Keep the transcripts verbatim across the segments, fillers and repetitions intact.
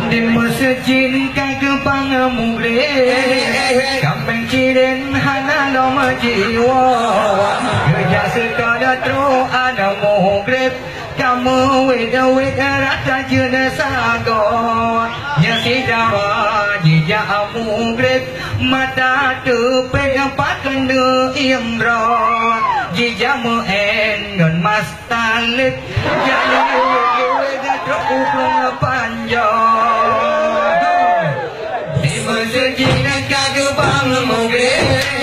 Di meuseujid ka geubang mugreb, kaméng cirén hana lom jiwoe. Geujak seutôt troh aneuk mugreb, ka meuwét-wét rata jeuet sagoe. Nyan syedara jijak mugreb, mata teupék pakon neuiem droe. Jijak meu'én ngon mas taleb, jadi wék-wék geutrok u krueng panjoe. Di meuseujid ka geubang mugreb,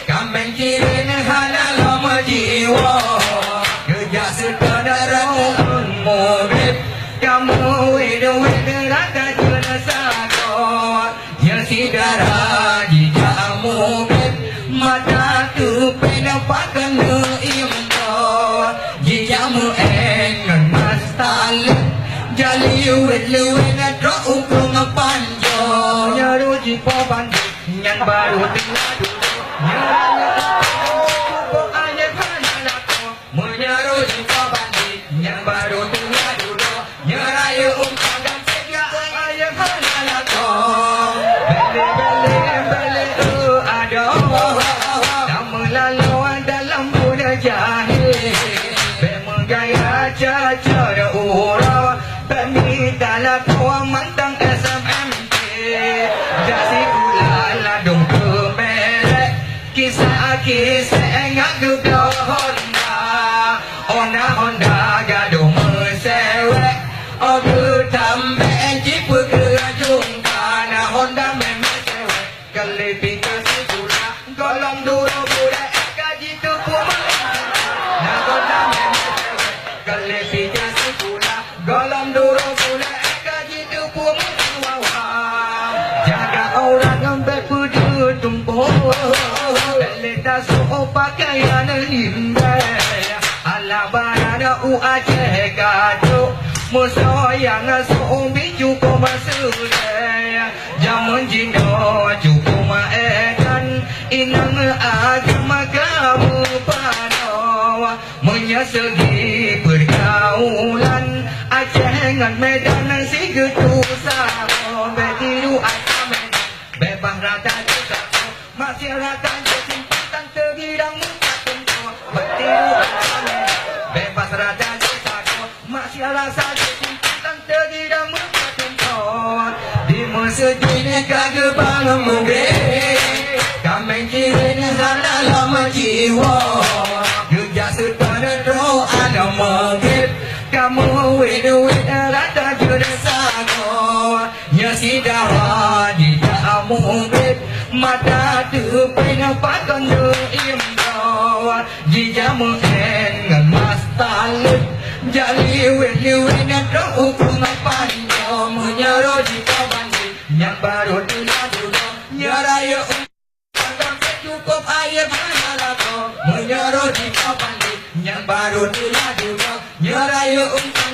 kaméng cirén hana lom jiwoe. Geujak seutôt droe mugreb, ka meuwét-wét rata jeuet sagoe. Nyan syedara jijak mugreb, mata teupék pakon neuiem droe. Jijak meu'én ngon mas taleb, jadi wét-wét trok u krueng panjoe. Nyan roh jipo bandét, nyan barô teungoh dudoe. Nyan roh jipo bandét, nyan barô teungoh dudoe. Meunyoe roh jipo bandét, nyan barô teungoh dudoe. Nyoe rayeuk umpan dan sega, rayeuk hana lakoe. Bele, bele, bele, oh, adoe. Tameulaloe dalam buleuen jahé. Bèk meugaya cocok uroe. Bèk mita lakoe mantong S M M T. Jak sikula ladôm keu merek. Kisah-kisah ngat geubloe Honda. Honda, Honda gadôh meusewek. Oh, geutambah jipeukeurajung ka na Honda memang sewek. Kali pita sikula, golom duroe buleuen ka jiteupeue meunan. Na Honda memang sewek. Kali pita sikula, golom duroe buleuen ka jiteupeue meunan wawa. Jaga aurat ngon bèk peujeuet tumpôk. Bèk lé tasoe pakaian limbèe. Alah barang u Aceh ka trôk. Musoh nyang soe bi cukôp seudeh. Jameun jinoe cukôp edan. Inong agam ka meupanoe. Meunyoe segi peurgaulan, Aceh ngon Medan sigeutue sagoe. Bèk tiru atra Medan, beubaih rata jeuet sagoe. Maksiat rata jeuet simpang tan teugidang muka teumpo. Bèk tiru atra Medan, beubaih rata jeuet sagoe. Maksiat rata jeuet simpang tan teugidang muka teumpo. Di meuseujid ka geubang mugreb, kaméng cirén hana lom jiwoe. Geujak seutôt droe aneuk mugreb, ka meuwét-wét rata jeuet sagoe. Nyan syedara jijak mugreb, mata teupék pakon neuiem droe. Jijak meu'én ngon mas taleb, jak liwet-liwet nyan trok u krueng panjoe. Meunyoe roh jipo bandét, nyan barô teungoh dudoe. Nyoe rayeuk umpan dan cukôp ayeuk hana lakoe. Meunyoe roh jipo bandét, nyan barô teungoh dudoe. Nyoe rayeuk umpan